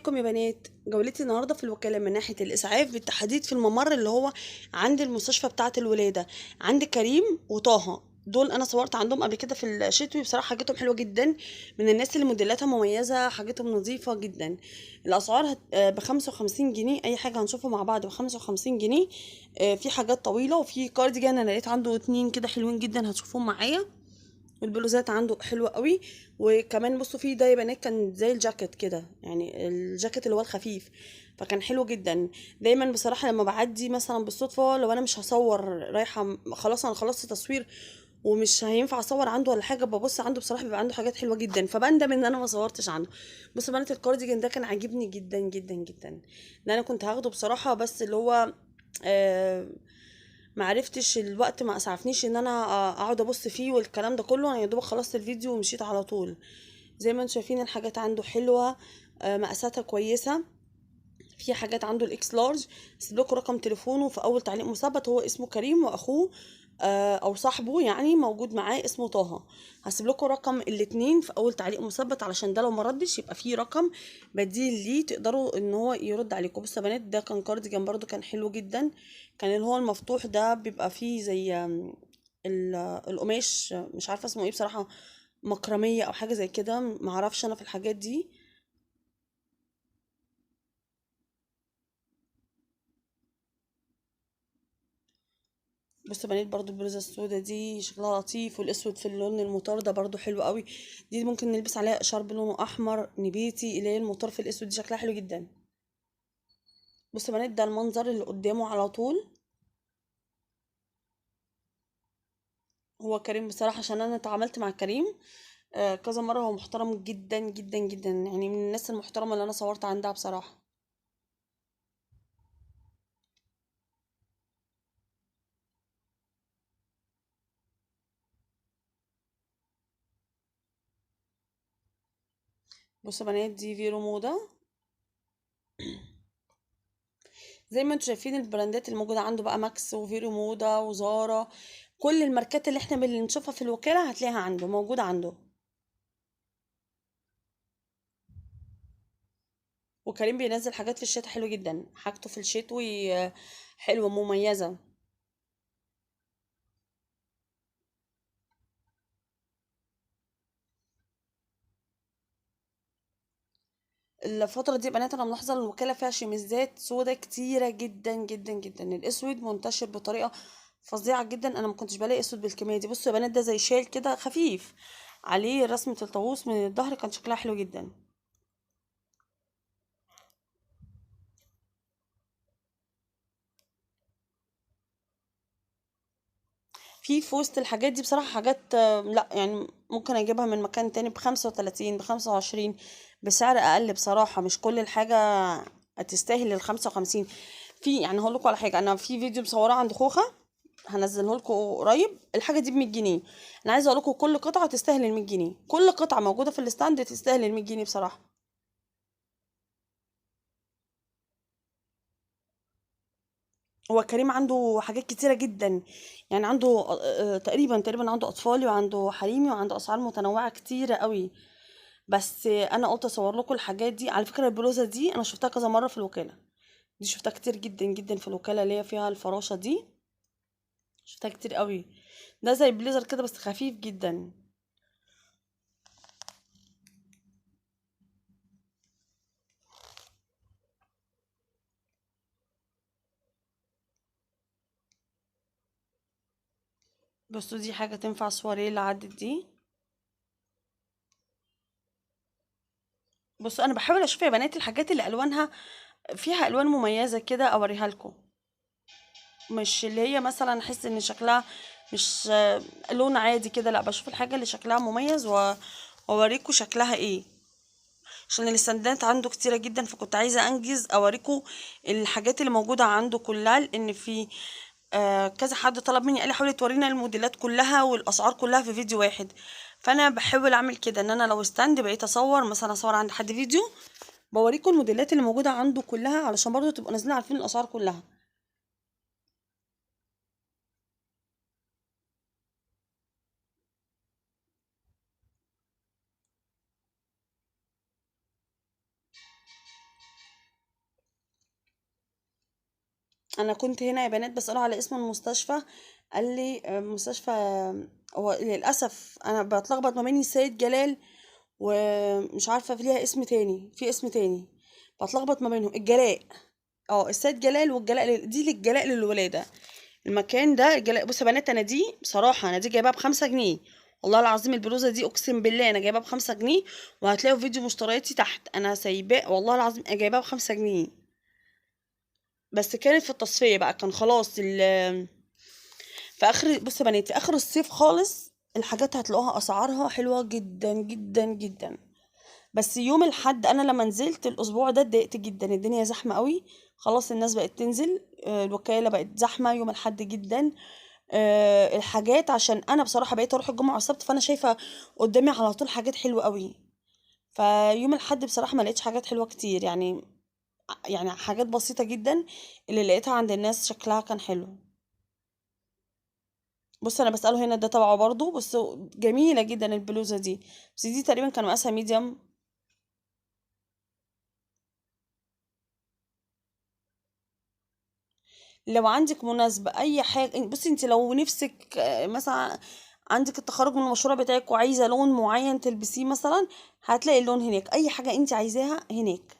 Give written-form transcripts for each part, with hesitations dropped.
ازيكم يا بنات؟ جولتي النهارده في الوكالة من ناحية الاسعاف، بالتحديد في الممر اللي هو عند المستشفى بتاعه الولادة، عند كريم وطه. دول انا صورت عندهم قبل كده في الشتوي، بصراحة حاجتهم حلوة جدا، من الناس اللي موديلاتها مميزة، حاجتهم نظيفة جدا. الاسعار ب55 جنيه، اي حاجة هنشوفها مع بعض ب55 جنيه. في حاجات طويلة وفي كارديجان، انا لقيت عنده 2 كده حلوين جدا هتشوفوهم معايا. والبلوزات عنده حلوة قوي. وكمان بصوا في ده يا بنات كان زي الجاكيت كده، يعني الجاكيت اللي هو الخفيف، فكان حلو جدا. دايما بصراحة لما بعدي مثلا بالصدفة، لو انا مش هصور رايحة خلاص، انا خلصت تصوير ومش هينفع اصور عنده ولا حاجة، ببص عنده بصراحة بيبقى عنده حاجات حلوة جدا، فبندم ان انا ما صورتش عنده. بصوا بنات الكارديجان ده كان عاجبني جدا جدا جدا، ده انا كنت هاخده بصراحة، بس اللي هو معرفتش الوقت ما اسعفنيش ان انا اقعد ابص فيه والكلام ده كله. انا يا دوب خلصت الفيديو ومشيت على طول. زي ما انتم شايفين الحاجات عنده حلوة، مقاساتها كويسة. في حاجات عنده ال X large. هسيب لكم رقم تليفونه في اول تعليق مثبت، هو اسمه كريم واخوه او صاحبه يعني موجود معاه اسمه طه. هسيب لكم رقم الاتنين في اول تعليق مثبت، علشان ده لو ما ردش يبقى في رقم بديل ليه تقدروا ان هو يرد عليكم. بصوا يا بنات ده كان كارديجان برده كان حلو جدا، كان اللي هو المفتوح ده بيبقى فيه زي القماش، مش عارفه اسمه ايه بصراحة، مكرميه او حاجة زي كده، معرفش انا في الحاجات دي. بصوا يا بنات برضو البلوزة السوداء دي شكلها لطيف، والاسود في اللون المطار ده برضو حلو قوي، دي ممكن نلبس عليها شرب لونه احمر نبيتي، اللي هي المطار في الاسود دي شكلها حلو جدا. بصوا يا بنات ده المنظر اللي قدامه على طول. هو كريم بصراحة عشان انا اتعاملت مع كريم كذا مرة، هو محترم جدا جدا جدا، يعني من الناس المحترمة اللي انا صورت عندها بصراحة. بصوا يا بنات دي فيرو موضة، زي ما انتم شايفين البراندات الموجودة عنده بقى، ماكس وفيرو موضة وزارة، كل الماركات اللي احنا بنشوفها في الوكالة هتلاقيها عنده، موجودة عنده. وكريم بينزل حاجات في الشتاء حلو جدا، حاجته في الشتوي حلوة مميزة. الفترة دي يا بنات انا ملاحظة الوكالة فيها شميزات سودا كتيرة جدا جدا جدا، الاسود منتشر بطريقة فظيعة جدا، انا ما كنتش بلاقي اسود بالكمية دي. بصوا يا بنات ده زي شال كده خفيف عليه رسمة الطاووس من الظهر، كان شكلها حلو جدا. في وسط الحاجات دي بصراحة حاجات لا يعني ممكن اجيبها من مكان تاني ب35 ب25 بسعر اقل بصراحة، مش كل الحاجة هتستاهل ال55. في يعني هقول لكم على حاجة، انا في فيديو مصوراه عند خوخة هنزله لكم قريب، الحاجة دي ب100 جنيه. انا عايزة اقول لكم كل قطعة تستاهل ال100 جنيه، كل قطعة موجودة في ال stand تستاهل ال100 جنيه بصراحة. هو كريم عنده حاجات كتيرة جدا، يعني عنده تقريبا عنده اطفالي وعنده حريمي وعنده اسعار متنوعة كتيرة قوي، بس انا قلت اصور لكم الحاجات دي. على فكرة البلوزة دي انا شفتها كذا مرة في الوكالة، دي شفتها كتير جدا جدا في الوكالة اللي هي فيها الفراشة دي، شفتها كتير قوي. ده زي بليزر كده بس خفيف جدا. بصوا دي حاجة تنفع سواريه اللي عدت دي. بصوا انا بحاول اشوف يا بنات الحاجات اللي الوانها فيها الوان مميزة كده اوريها لكم، مش اللي هي مثلا احس ان شكلها مش لون عادي كده، لا بشوف الحاجة اللي شكلها مميز واوريكم شكلها ايه، عشان الاستندات عنده كتيرة جدا، فكنت عايزه انجز اوريكم الحاجات اللي موجودة عنده كلها، لان في كذا حد طلب مني قال لي حاولي تورينا الموديلات كلها والاسعار كلها في فيديو واحد، فانا بحاول اعمل كده، ان انا لو stand بقيت اصور مثلا، اصور عند حد فيديو بوريكم الموديلات اللي موجودة عنده كلها، علشان برضو تبقوا نازلين عارفين الاسعار كلها. انا كنت هنا يا بنات بسأله على اسم المستشفى، قال لي مستشفى، هو للاسف انا بتلخبط ما بين السيد جلال ومش عارفه في ليها اسم تاني، في اسم تاني بتلخبط ما بينهم، الجلاء. السيد جلال والجلاء دي للجلاء للولاده، المكان ده الجلاء. بصوا يا بنات انا دي بصراحة انا دي جايباها ب5 جنيه والله العظيم، البلوزة دي اقسم بالله انا جايباها ب5 جنيه، وهتلاقوا فيديو مشترياتي تحت انا سايباه والله العظيم جايباها ب5 جنيه، بس كانت في التصفية بقى، كان خلاص في اخر، بصوا يا بنات في اخر الصيف خالص الحاجات هتلاقوها اسعارها حلوة جدا جدا جدا. بس يوم الحد انا لما نزلت الاسبوع ده اتضايقت جدا، الدنيا زحمة قوي خلاص، الناس بقت تنزل، الوكالة بقت زحمة يوم الحد جدا. الحاجات عشان انا بصراحة بقيت اروح الجمعة والسبت، فانا شايفه قدامي على طول حاجات حلوة قوي، فيوم الحد بصراحة ما لقيتش حاجات حلوة كتير، يعني حاجات بسيطة جدا اللي لقيتها عند الناس شكلها كان حلو. بص انا بساله هنا ده تبعه برضو، بس جميلة جدا البلوزة دي، بس دي تقريبا كان مقاسها medium. لو عندك مناسبة اي حاجة، بصي انت لو نفسك مثلا عندك التخرج من المشروع بتاعك وعايزه لون معين تلبسيه مثلا، هتلاقي اللون هناك، اي حاجة انت عايزاها هناك،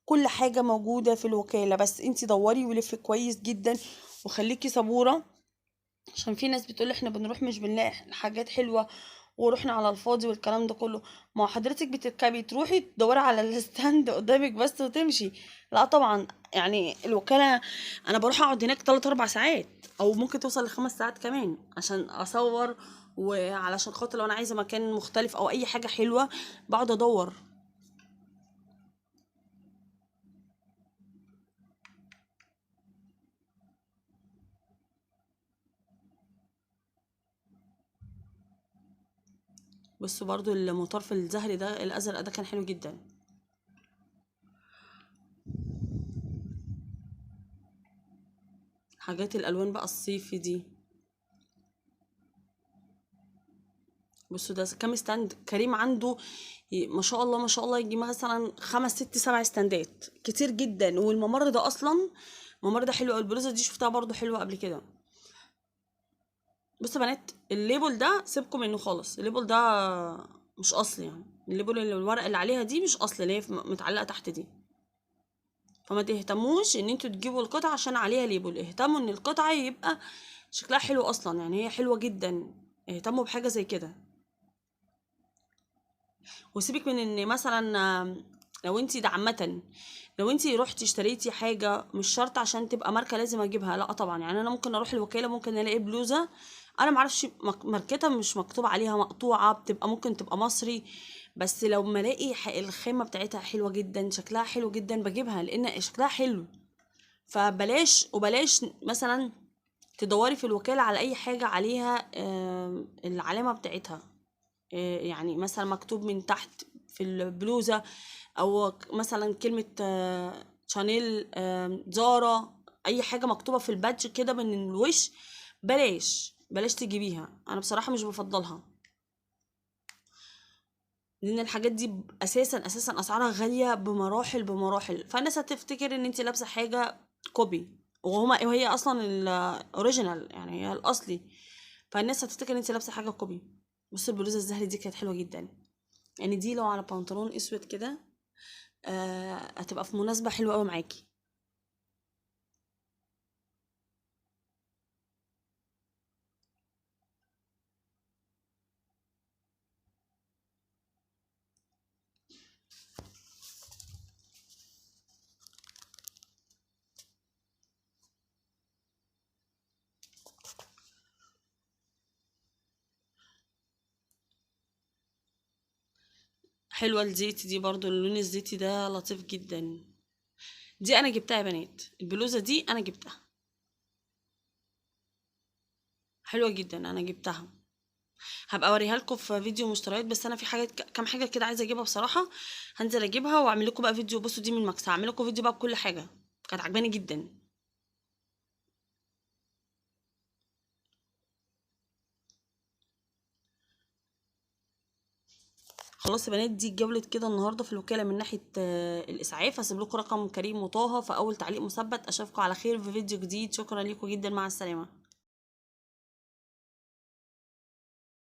كل حاجة موجودة في الوكالة. بس انت دوري ولفي كويس جدا وخليكي صبوره، عشان في ناس بتقول احنا بنروح مش بنلاقي حاجات حلوة ورحنا على الفاضي والكلام ده كله. ما حضرتك بتركبي تروحي تدوري على ال stand قدامك بس وتمشي، لا طبعا. يعني الوكالة انا بروح اقعد هناك 3 4 ساعات او ممكن توصل ل5 ساعات كمان عشان اصور، وعلشان خاطر لو انا عايزه مكان مختلف او اي حاجة حلوة بقعد ادور. بصوا برضو الموتور في الزهري ده الازرق ده كان حلو جدا. حاجات الالوان بقى الصيفي دي. بصوا ده كام stand كريم عنده، ما شاء الله ما شاء الله، يجي مثلا 5 6 7 ستاندات كتير جدا. والممر ده اصلا الممر ده حلو قوي، البلوزة دي شفتها برضو حلوة قبل كده. بصوا يا بنات ال label ده سيبكم منه خالص، ال label ده مش اصلي، يعني ال label اللي الورقة اللي عليها دي مش اصلي، اللي هي متعلقه تحت دي، فما تهتموش ان انتوا تجيبوا القطعة عشان عليها label، اهتموا ان القطعة يبقى شكلها حلو اصلا، يعني هي حلوة جدا، اهتموا بحاجة زي كده. وسيبك من ان مثلا لو انتي ده عامة، لو انتي روحتي اشتريتي حاجة مش شرط عشان تبقى ماركة لازم اجيبها، لا طبعا. يعني انا ممكن اروح الوكالة ممكن الاقي بلوزة انا معرفش ماركتها مش مكتوب عليها، مقطوعة، بتبقى ممكن تبقى مصري، بس لو ما الاقي الخامة بتاعتها حلوة جدا شكلها حلو جدا بجيبها لان شكلها حلو. فبلاش، وبلاش مثلا تدوري في الوكالة على اي حاجة عليها العلامة بتاعتها، يعني مثلا مكتوب من تحت في البلوزة، او مثلا كلمة شانيل، زارا، اي حاجة مكتوبة في ال badge كده من الوش، بلاش بلاش تجيبيها. انا بصراحة مش بفضلها، لان الحاجات دي اساسا اساسا اسعارها غالية بمراحل بمراحل، فالناس هتفتكر ان انت لابسه حاجة copy، وهي اصلا ال original، يعني هي الاصلي، فالناس هتفتكر ان انت لابسه حاجة copy. بصوا البلوزة الزهري دي كانت حلوة جدا، يعني دي لو على بنطلون اسود كده هتبقى في مناسبة حلوة قوي معاكي. حلوة الزيتي دي برضو، اللون الزيتي ده لطيف جدا. دي انا جبتها يا بنات، البلوزة دي انا جبتها حلوة جدا، انا جبتها، هبقى اوريها لكم في فيديو مشتريات. بس انا في حاجات كام حاجة كده عايزه اجيبها بصراحة، هنزل اجيبها واعمل لكم بقى فيديو. بصوا دي من ماكس، هعمل لكم فيديو بقى بكل حاجة، كانت عجباني جدا. خلاص يا بنات، دي جولة كده النهارده في الوكالة من ناحية الاسعاف. هسيب لكم رقم كريم وطه في اول تعليق مثبت. اشوفكم على خير في فيديو جديد. شكرا لكم جدا، مع السلامة.